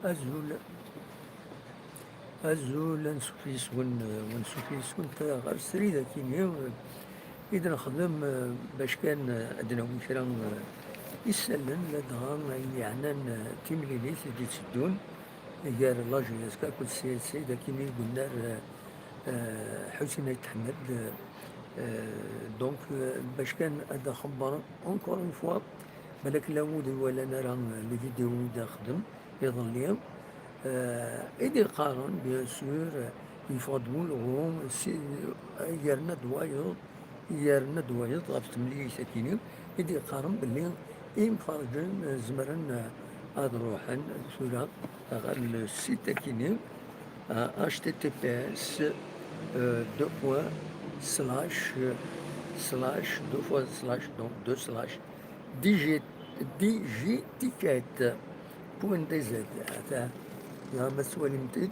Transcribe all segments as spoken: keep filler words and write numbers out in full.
Azul, azul, ansuf yes-wen, ansuf yes-wen ɣer srid akini i d-nexdem, bac kan ad d-nawi kra isallen, ladɣa ayen yeɛnan timlilit i d-itteddun gar la J S K akked C L C, d akini i yennar Ḥusin Ayt Ḥmed. Donc, bac kan ad d-axebber encore une fois, balak llan wid ur iwalan ara les vidéos i d-nexdem iḍelli, i d-iqqaren, bien sûr, yeffeɣ-d wulɣu, si, yerna-d wayeḍ, yerna-d wayeḍ ɣef temlilit-agi-nni, i d-iqqaren belli imferrǧen zemren ad ruḥen tura ɣer le site-agi-nni, H T T P S, deux points slash, slash, deux fois slash, donc deux slash, D G, D G ticket point D Z. Ata, ya ma tettwalim-t-id.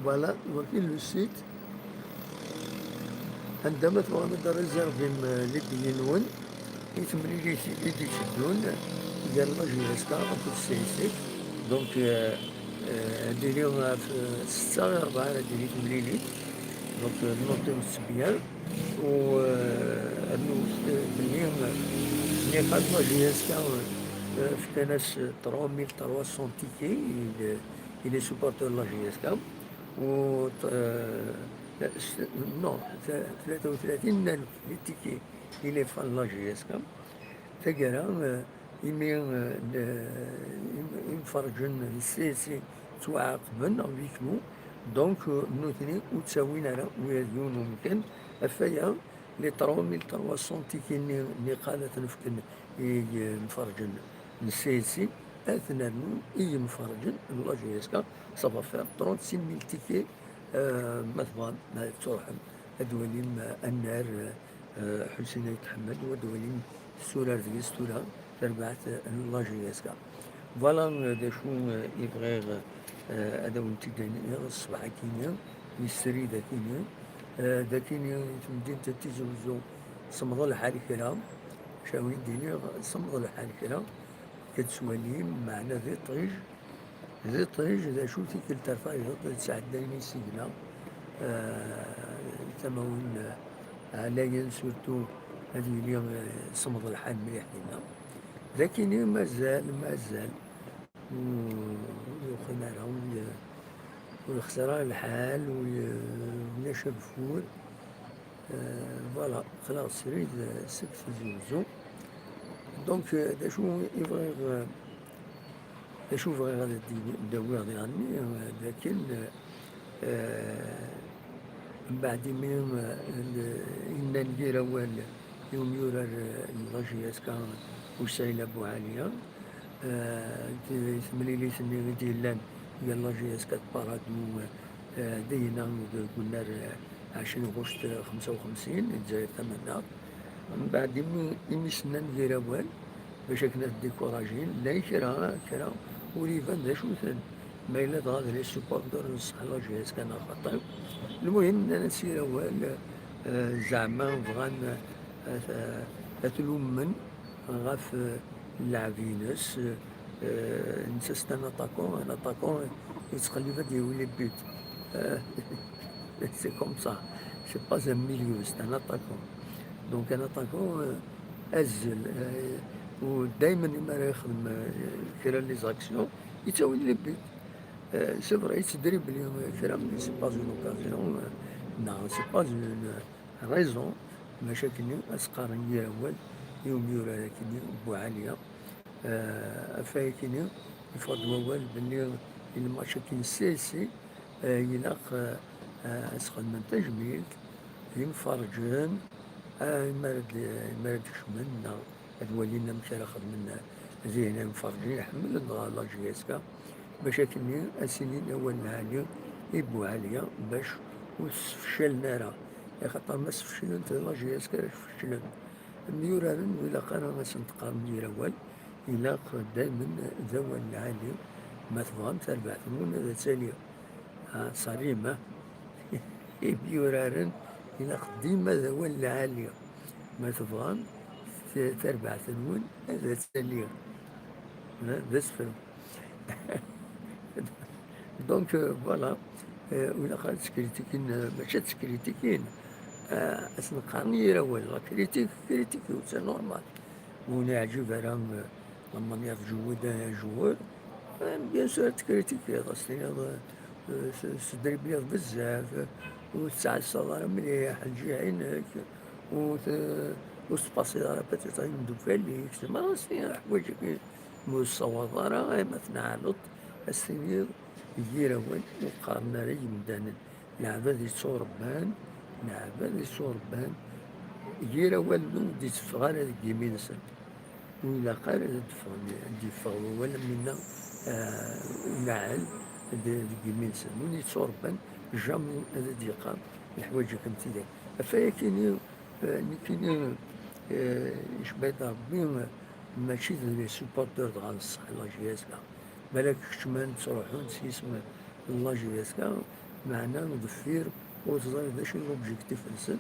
Voilà, waki le site. Anda ma tebɣam ad d-réservim les billets-nwen i temlilit i d-iteddun gar la J S K akked C S C. Donc, euh, euh, ad d-tili ɣef, euh, ssetta i rebɛa ara d-tili temlilit. Donc, euh, notez-t bien. U, euh, rnut, euh, belli, euh, nniqal la J S K, euh, fkan-as trois mille trois cents tickets, il, il est supporter de la J S K. U, euh, non, tlata u tlatin n alef les tickets i les fans n la J S K. Taggara, euh, imi, euh, le, im-, imferrǧen n C S C ttwaɛaqben, en huis clos, donc, euh, nutni ur ttawin ara ula d yiwen umkan. Ɣef waya, les trois mille trois cents tickets-nni, nniqal ad ten-fken i yimferrǧen n C S C, ad ten-rnun i yimferrǧen n la J S K. Ça va faire trente-six mille tickets, euh, ma tebɣam, ma tettruḥem ad d-twalim, euh, annar, euh, Ḥusin Ayt Ḥmed, u ad d-twalim tessurar deg-s tura tarbaɛt n la J S K. Voilà, euh, d acu, euh, i bɣiɣ, euh, ad awen-t-id-iniɣ ṣṣbeḥ-agi-nni, i srid-agi-nni. Euh, d akini i temdint n Tizi Wezzu, semmeḍ lḥal kra, acu ara wen-d-iniɣ, semmeḍ lḥal kra, ad tettwalim, meɛna d iṭij, d iṭij, d acu tikkelt ar tayeḍ ad sɛeddayen isigna, euh, tamawin, euh, ɛlayen, surtout ad yili, euh, semmeḍ lḥal mliḥ dinna. D akini mazal, mazal, ur, ur yuxin ara, ur y-, ur yexsir ara lḥal, ur y-, ulac ageffur. Euh, voilà, xleɣ srid, euh, seg Tizi Wezzu. Donc, euh, d acu i bɣiɣ, euh, d acu bɣiɣ ad d-awiɣ diɣenni, euh, d akken, euh, euh, mbeɛd imi, euh, le, i nnan yir awal i umyurar, euh, n la J S K, Usail Abu Ɛaliya, euh, d-, temlilit-nni i d-yellan gar la J S K d Paradou, euh, euh, dinna deg unnar, euh, ɛecrin ɣuct xemsa u xemsin, Lezzayer Tamaneɣt. Mbeɛd imi, imi s-nnan yir awal, bac akken ad ddikurajin, llan kra, kra ur iban d acu-ten. Ma yella dɣa d les supporters n ṣṣeḥ la J S K neɣ xaṭi. Lmuhim, nnan-as yir awal, euh, zeɛma bɣan, euh, ad, ad t-lummen ɣef, euh, llɛeb-ines, euh, netta c'est un attaquant, un attaquant yettqellib ad d-yawi les buts. Euh, c'est comme ça. C'est pas un milieu, c'est un attaquant. Donc un attaquant, euh, azzel, euh, u daymen imi ara yexdem, euh, kra les actions, yettawi les buts. Euh, c'est vrai, yettdribli, euh, kra, mais c'est pas une occasion, euh, non, c'est pas une, euh, raison, bac akken ad s-qqaren yir awal i umyurar akkenni n Buɛaliya. Euh, ɣef wayakini, yeffeɣ-d wawal belli i lmatch akkin C S C, euh, ilaq, euh, euh, ad s-xedmen tajmilt d imferrǧen, euh, imi ara d-, imi ara d-kecmen neɣ ad walin amek ara xedmen, euh, dihin imferrǧen iḥemmlen dɣa la J S K, bac akkenni ad s-inin awal lɛali i Buɛaliya bac ur sfeclen ara. Axaṭer ma sfeclen, d la J S K ara sfeclen. Imyuraren ur ilaq ara ad sen-teqqarem yir awal, ilaq daymen d awal lɛali. Ma tebɣam tarbaɛt-nwen ad tali, ah, ṣarim, ah. Imyuraren ilaq dima d awal lɛali. Ma tebɣam t-, tarbaɛt-nwen ad tali, ah, d asefru. Donc, euh, voilà. Euh, ur ilaq ara ad ttekritikun, euh, mačči ad ttekritikun, euh, ad sen-qqaren yir awal. La critique, critique, c'est normal. Ma ur yeɛǧib ara, euh, la manière de jouer d'un joueur, euh, bien sûr, ad ttekritikun, ad as-tiniḍ, euh, euh, s-, tesdribliḍ bezzaf, euh, ur tettɛassaḍ ara mliḥ lǧiha-inek, ur te-, ur tettpasiḍ ara peut-être i imeddukal-ik, c'est normal, c'est un ḥwaǧ-agi. Ma ur tessawaḍeḍ ara, ay ma tneɛleḍ, ad s-tiniḍ yir awal ur qqaren ara yimdanen. Leɛbad yetturebban, leɛbad yetturebban, yir awal-nni ur d-itteffeɣ ara deg yimi-nsen. Ur ilaq ara ad d-ffɣen, ad d-yeffeɣ wawal am winna, ah, unaɛel de-, deg yimi-nsen. Win yetturebban, jamais ad d-yeqqar leḥwaǧ akken tidak. Ɣef wayakini, eh, nekkini, eh, icebba-d Rebbi, eh, mačči d les supporteurs dɣa n ṣṣeḥ, la J S K. Balak keččmen, ttruḥun s yisem n la J S K, meɛna deffir ur teẓriḍ d acu i d l'objectif-nsen.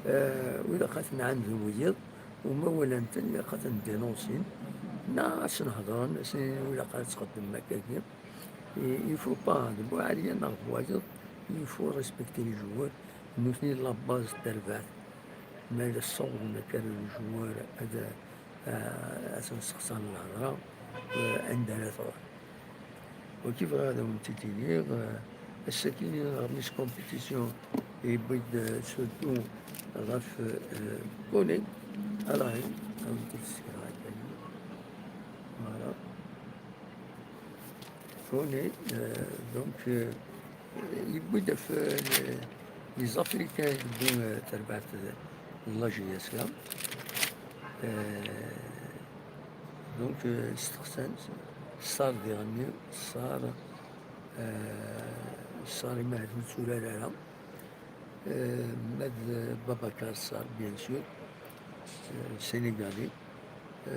Eh, ur ilaq ad ten-nɛaned wiyiḍ, u ma walan-ten, ilaq ad ten-dénoncer, neɣ ad sen-hedren, ad sen-inin ur ilaq ara ad txeddmem akkagi. I, il faut pas, d bu ɛeryan neɣ bu wayeḍ, il faut respecter les joueurs, nutni d la base n terbaɛt. Ma yella ssawḍen akka les joueurs ad, ah, ad sen-sexṣaren lehḍra, eh, anda ara truḥ. Wagi bɣiɣ ad awen-t-id-iniɣ, eh, ass-agi ɣer mis compétition yewwi-d, eh, surtout ɣef, eh, Koné. Ala, ad awen-t-id-ssekreɣ akka. Voilà. Koné, eh, donc, eh, yewwi-d ɣef, eh, les, les Africains yewwi, eh, tarbaɛt de la J S K. Eh, donc, eh, steqsan, Sarr diɣenni, Sarr, eh, Sarr imahat ur netturar ara. Eh, ma d Babacar Sarr, bien sûr, eh, Sénégalais. Eh,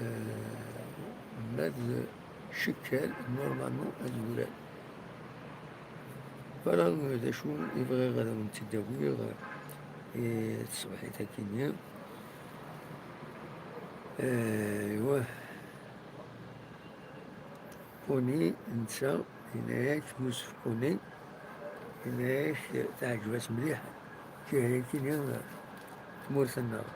ma d Cekcal, normalement, ad yurar. Voilà, eh, d acu i bɣiɣ ad awen-tt-id-awiɣ, eh, i tṣebḥit-agi-nni. Eh, aywa. Koné, netta, yenna-yak Yusef Koné, yenna-yak teɛǧeb-as mliḥ lǧiha-agi-nni, tmurt-nneɣ.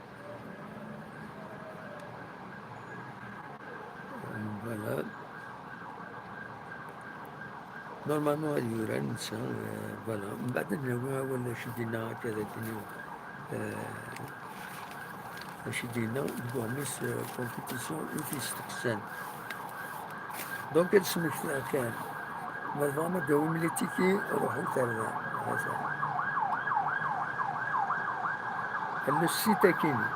Voilà. Normalement, ad yurar netta, euh, voilà. Mbeɛd ad nawi awal d acu i d-yenna akka dagi, euh, acu i d-yenna deg uɣmis, euh, compétition i t-yesteqsan. Donc, ad smektiɣ kan. Ma tebɣam ad d-tawim les tickets, ruḥet ar da. Hata. Le site akini.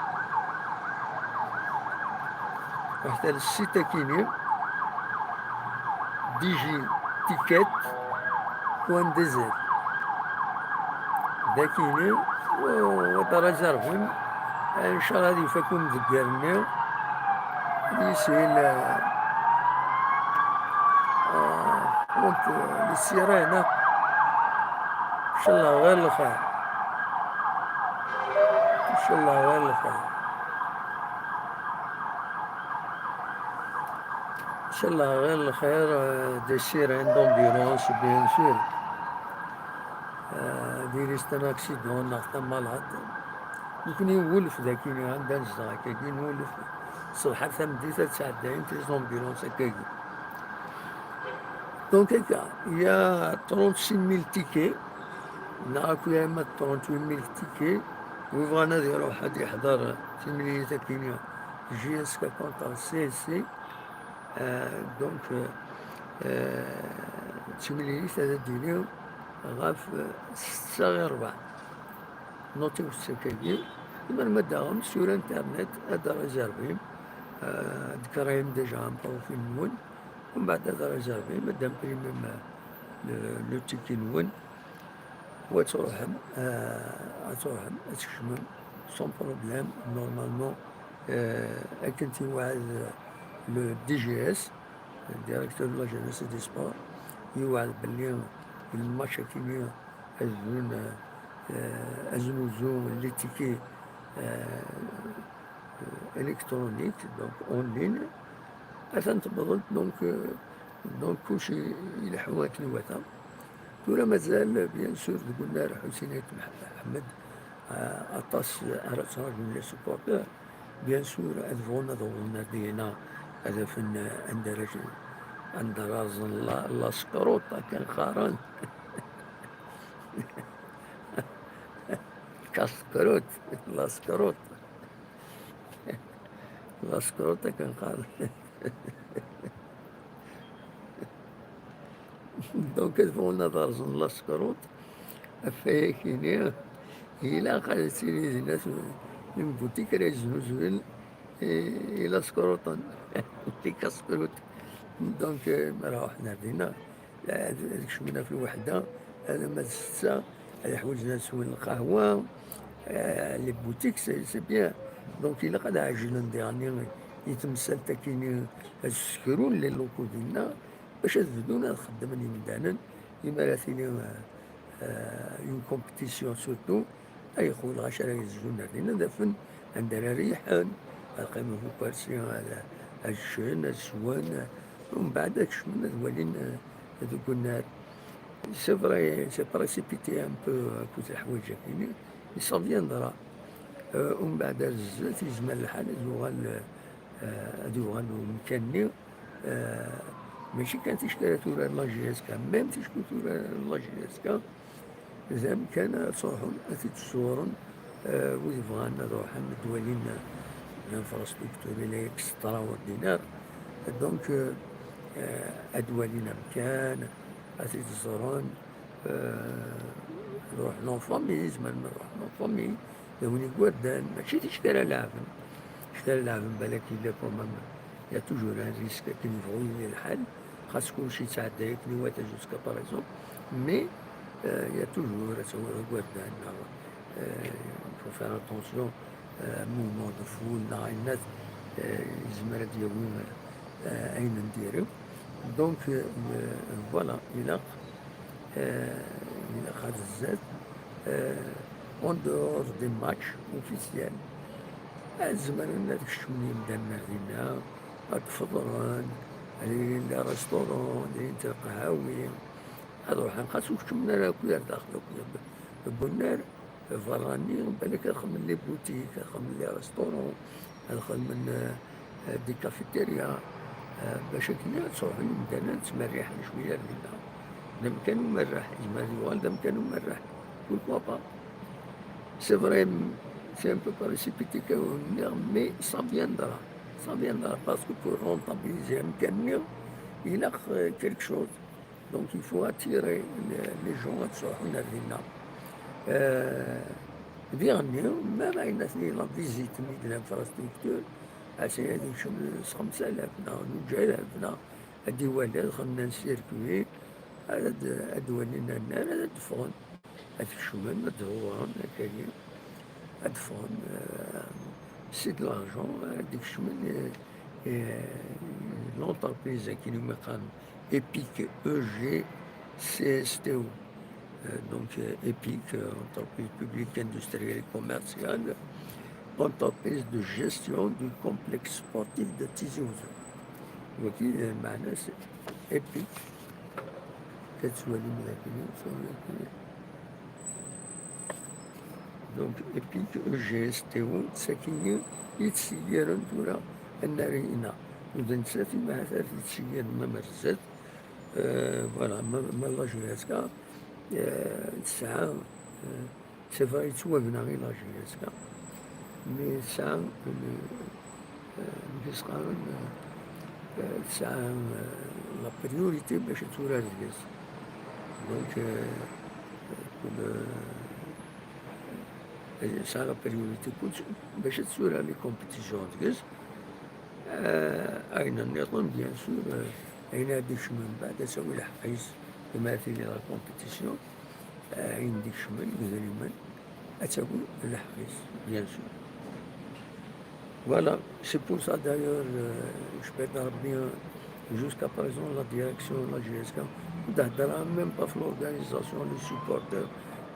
Ruḥet ar le site akini. Digiticket point D Z. D akini, u ad réservim. Ncallah ad ifak umdegger-nni. Yishel, ah, donc, les sirènes, ah. Ncallah ɣir lxir. Ncallah ɣir lxir. Ncallah ɣir lxir, euh, des sirènes d'ambulance, bien sûr. Euh, diri-s un accident neɣ tamalad. Nekni nwulef dagi, anda nezdeɣ akkagi, nwulef ṣṣbeḥ ar tameddit ad sɛeddayen les ambulances akkagi. Donc, akka, il y a trente-six mille tickets, neɣ akk ya ma trente-huit mille tickets, wi bɣan ad iruḥ ad iḥḍer timlilit-agi-nni, J S K contre C S C, euh, donc, euh, euh, timlilit ad d-tili ɣef, euh, ssetta i ṛebɛa. Notez-t akkagi, lemmer ma d-taɣem sur internet, ad d-réservim, euh, ad d-créem déjà un profil-nwen, umbeɛd ad d-réservim, ad d-imprimim, euh, le, le ticket-nwen, u ad truḥem, euh, ad truḥem, ad tkecmem sans problème, normalement, euh, akken t-iweɛɛed, euh, le D G S, le directeur de la jeunesse et des sports, yewɛed belli lmatch-agi-nni ad bdun, euh, aznuzu n les tickets, euh, euh, électroniques, donc en ligne. Atan tewweḍ-d, donc, euh, Donc, kullec ileḥḥu akken iwata. Tura mazal, bien sûr, deg unnar Ḥusin Ayt Mḥ-, Ḥmed, ah, aṭas ara ttṛaǧun les supporters. Bien sûr, ad bɣun ad awḍen ar dina, ad afen, eh, anda ara, anda ara rẓen la, la scrotte, akken qqaren. Casse-croûte, la scrotte. La scrotte, akken qqaren. Donc, ad bɣun ad rẓen la scrotte, ɣef wayagi-nni, ilaq ad tili dinna tmebutik ara yeznuzuyen i, i la scrotte, les casse-croûtes. Donc, eh, ma ruḥen ar dinna, ad, ad kecmen ɣef lweḥda, alamma d ssetta, ad ḥwaǧen ad swen lqahwa, eh, les boutiques, c'est, c'est bien. Donc, ilaq ad ɛejlen diɣen i, i temsalt akkin, ad ssekrun les locaux dinna, bac ad bdun ad xeddmen yimdanen, imi ara tili, eh, eh, une compétition surtout, ay xul ɣac ara yezdun ar dinna, ad afen anda ara riḥen, ad qqimen f ukersi, ad, ad ččen, ad swen, umbeɛd ad kecmen ad walin, eh, deg unnar. C'est vrai, c'est précipité un peu, akked leḥwayeǧ-agi-nni, mais ça viendra. Euh, umbeɛd ar zdat, yezmer lḥal ad yuɣal, euh, ad yuɣal umkan-nni, euh, mačči kan ticki ara turar la J S K, même ticki turar la J S K, d amkan ad truḥem, ad t-id-tẓurem, euh, wid bɣan ad ruḥen ad walin, euh, l'infrastructure, il est extraordinaire. Donc, euh, euh, ad walin amkan, ad t-id-ẓren, euh, ad ruḥen en famille, zemren ad ruḥen en famille, d win igerdan, mačči d kra ara leɛben. Kra ara leɛben, balak yella quand même, il y a toujours un risque akken yebɣu yili lḥal, xas kullec yettɛedday akken iwata jusqu'à présent, mais, euh, il y a toujours, ad tawiḍ igerdan, neɣ, euh, il faut faire attention, euh, un mouvement de foule, neɣ ayen, euh, yezmer ad d-yawi, euh, ayen n diri. Donc, euh, voilà, ilaq, euh, ilaq ad zdat, euh, en dehors des matchs officiels, ad zemren ad kecmen yimdanen ar dinna, ad d-feḍren, ad ilin les restaurants, ad ilint lqahwi, ad ruḥen, xas ur keččmen ara akk ar daxel akk deg unnar, berrani, balak ad xedmen les boutiques, ad xedmen les restaurants, ad xedmen, euh, euh, des cafétérias, euh, bac akken ad ttruḥun yimdanen ad ttmerriḥen cwiya ar dinna. D amkan umerreḥ, yezmer ad yuɣal d amkan umerreḥ. Pourquoi pas? C'est vrai, c'est un peu précipité, comme on dit, mais ça viendra. Ça viendra, parce que pour rentabiliser amkan-nni, ilaq, euh, quelque chose. Donc, il faut attirer les, les gens ad ttruḥun ar dinna. Euh, diɣenni, même ayen aten la visite-nni de l'infrastructure, aten ad ikcem s xemsa alaf neɣ zuǧ alaf neɣ ad iwali, ad xedmen circuit, ad, ad walin annar, ad d-ffɣen. Ad kecmen, ad ḍewren, akagi, ad ffɣen, euh, c'est de l'argent, ad kecmen, euh, euh, l'entreprise akken umi qqaren, EPIC, E G C S T O. Euh, donc, euh, EPIC, euh, entreprise publique industrielle et commerciale, entreprise de gestion du complexe sportif de Tizi Ouzou. Wagi, euh, meɛna-s EPIC. Ad twalim dagi, donc, EPIC, E G S T O, d tagi i yettseggaren tura annar-inna. U d nettat i ahat ara t-yesseggaren ma merzet. Euh, voilà, ma, ma la J S K, euh, tesɛa, euh, c'est vrai, yettwabna i la J S K, mais tesɛa, euh, euh, amek i s-qqaren, euh, euh, tesɛa, euh, la priorité bac ad turar deg-s. Donc, euh, euh, tesɛa la priorité kullec bac ad turar les compétitions deg-s. Euh, ayen nniḍen, bien sûr, euh, ayen ara d-ikecmen mbeɛd ad tawi lḥeqq-is, imi ara tili la compétition, euh, ayen d-ikecmen, idrimen, ad tawi lḥeqq-is, bien sûr. Voilà, c'est pour ça d'ailleurs, euh, je peux dire bien, jusqu'à présent, la direction de la J S K, ur d-hedder même pas f l'organisation, les supporters,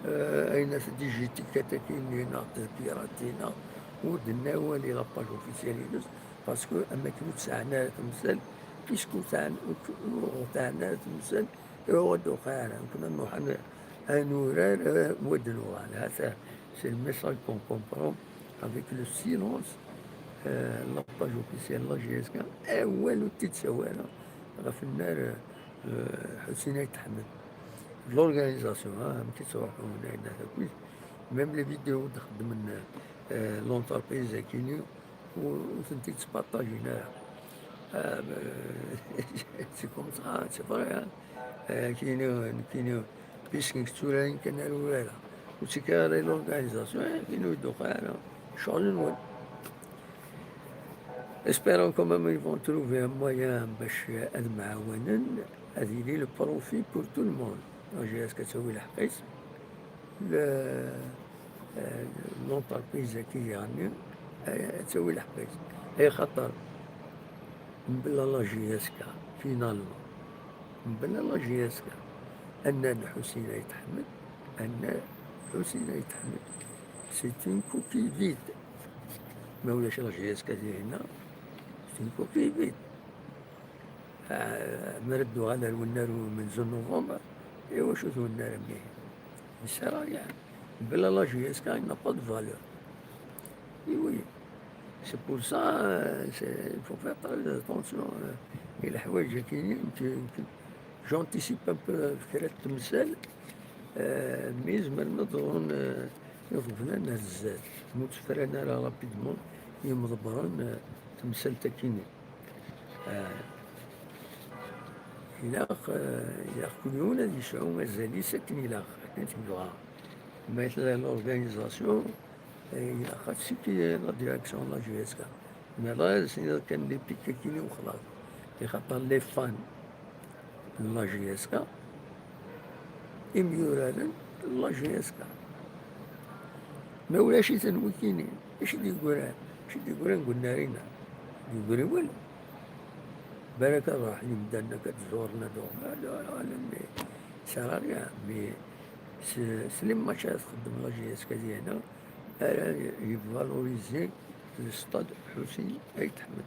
euh, ayen at D J Ticket-agi-nni neɣ tezgirat-nni, ur d-nenna awal i la page officielle-ines, parce que am akken ur tesɛan ara temsal, puisque ur teɛna ara temsal, ihi ur d-tuqiɛ ara. Nekni nruḥ ad nurar, eh, wa d-nuɣal. Hata, c'est le message qu'on comprend avec le silence, euh, la page officielle de la J S K. Awal ur t-id-ttawi ara ɣef nnar, euh, Ḥusin Ayt Ḥmed. L'organisation, hein, amek i ttruḥun, ayen akk. Même les vidéos d-xeddmen, euh, l'entreprise akini, ur, ur tent-id-ttpartajin ara. Ah, c'est comme ça, c'est vrai, hein. Euh, kini, kini, puisque nekk d turarin kan ara urareɣ. Ur ttekkiɣ ara i l'organisation, eh, kini ur d-tuqiɛ ara. Ccɣel-nwen. Espérons quand même ils vont trouver un moyen bac ad mɛawanen, ad yili le profit pour tout le monde. La J S K ad tawi lḥeqq-is, le, euh, l'entreprise-agi, yeɛni, euh, ad tawi lḥeqq-is. Axaṭer, mebla la J S K, finalement, mebla la J S K, annar n Ḥusin Ayt Ḥmed, annar n Ḥusin Ayt Ḥmed, c'est une coquille vide. Ma ulac la J S K dinna, c'est une coquille vide. Ah, mi ara d-tuɣal ar wennar umenzu n novembre, i wacu d wennar-nni? Ne sert à rien. Mebla la J S K, il n'a pas de valeur. Et oui, c'est pour ça, euh, c'est, il faut faire très attention, euh, i leḥwayeǧ-agi, nekk, nekk, j'anticipe un peu ɣef kra n temsal, euh, mi zemren ad ḍrun, euh, iɣeblan ar zdat. Ma ur ttefran ara rapidement yimḍebbren, euh, temsalt-akini. Ah. Ilaq, eh, ilaq kul yiwen ad yesɛu azal-is akken ilaq, akken t-yebɣa. Ma tella l'organisation, eh, ilaq ad tciki la direction n la J S K. Mais là, ad s-iniḍ kan les pics-agi-nni u xlaṣ. Axaṭer les fans n la J S K, imyuraren n la J S K. Ma ulac-iten wikini, acu d-yeggran? Acu d-yeggran deg unnar-inna? Ur d-yeggri walu. Balak ad ruḥen yimdanen akka ad zuren, ad uɣalen, ad uɣalen, mais ça sert à rien. Mais s, s les matchs ara txeddem la J S K dinna, ara yvaloriser le stade Ḥusin Ayt Ḥmed.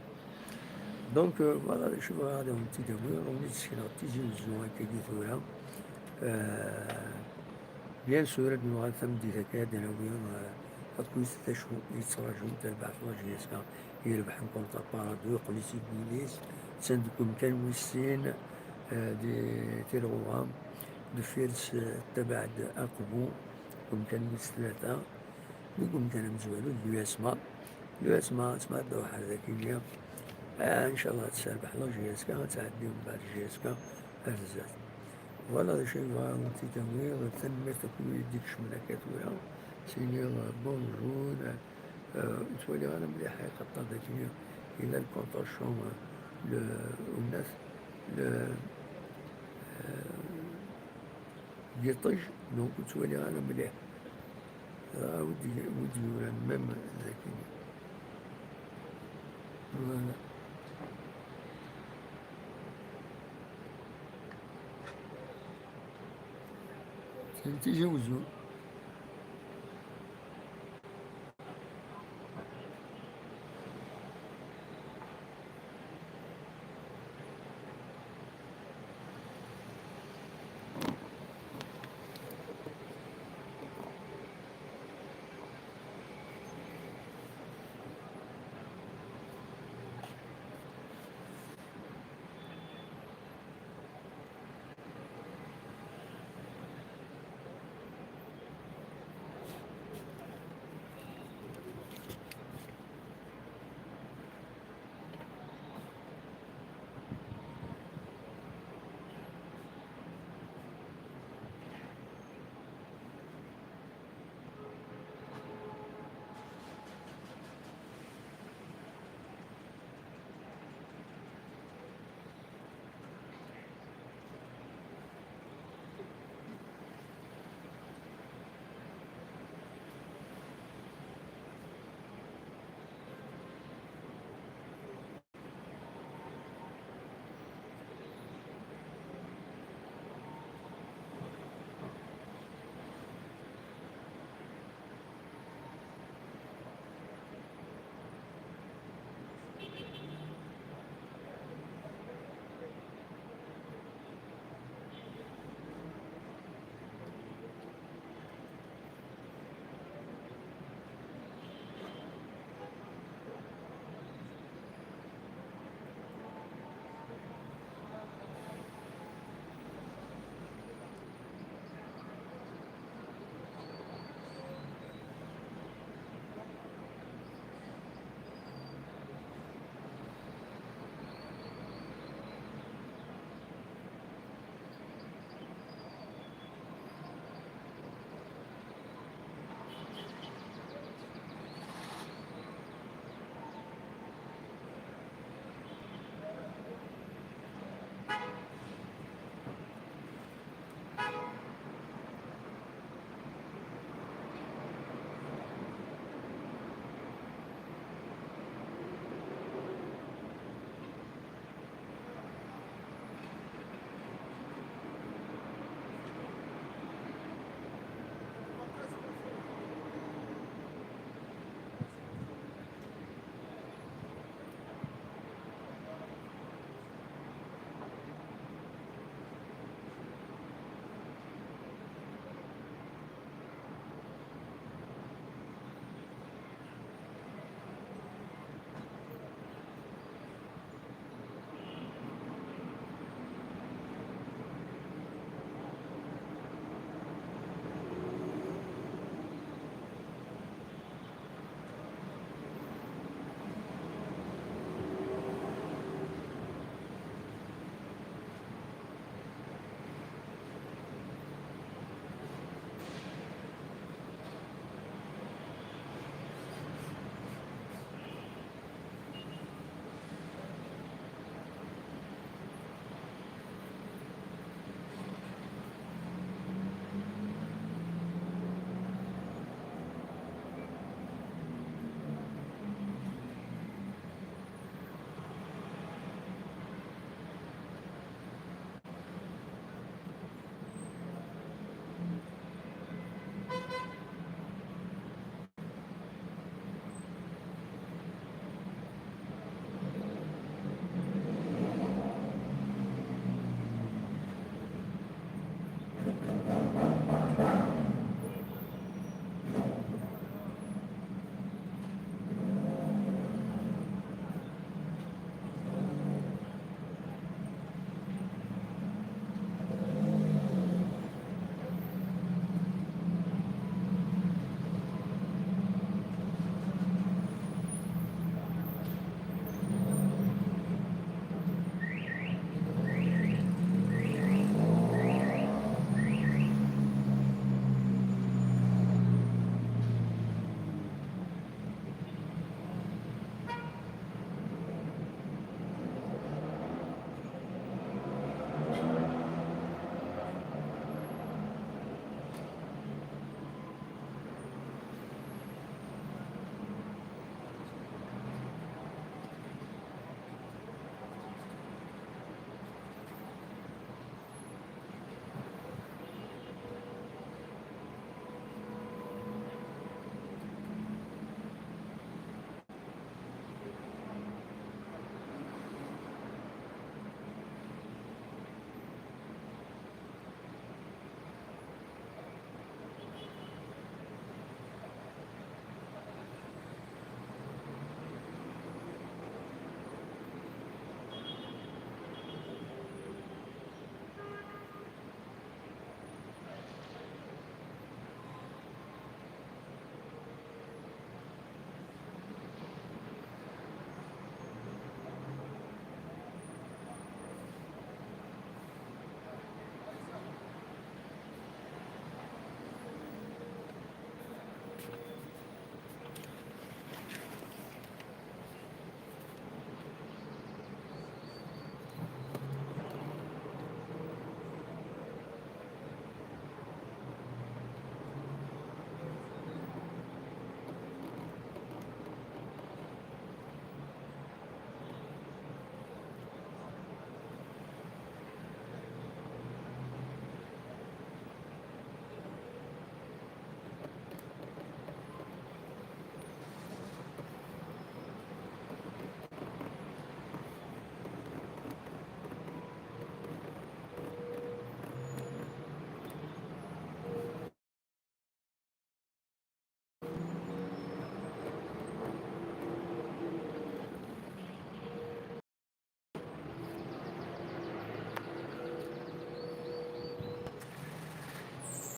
Donc, euh, voilà, d acu bɣiɣ ad awen-t-id-awiɣ, ad awen-id-sekneɣ Tizi Wezzu akkagi tura. Euh, bien sûr, ad nuɣal tameddit akka, ad d-nawi, euh, akkit d acu yettraǧun tarbaɛt n la J S K, irebḥen contre Paradou, yeqqel-itt deg wul-is, attan deg umkan wis sin, euh, di Tirɣuɣa, deffir-s, euh, tabaɛd Aqbu, deg umkan wis tlata. Deg umkan amezwaru d l'U S M A. L'U S M A, l'U S M A ad tɛeddi ɣer dagi-nni. Ah, ncallah ad terbeḥ la J S K, ad tɛeddi mbeɛd J S K ar zdat. Voilà d acu i bɣiɣ ad wen-t-id-awiɣ. Tanemmirt akk i wid i d-ikecmen akka tura. Sini, euh, bonjour. Euh, ur ttwaliɣ ara mliḥ, axaṭer dagi yella le contre-champ, euh, le, unat, le, euh, Yiṭij, donc ur ttwaliɣ ara mliḥ. Dɣa wi d-, wi d-yuran même dagi. Voilà. D Tizi Wezzu.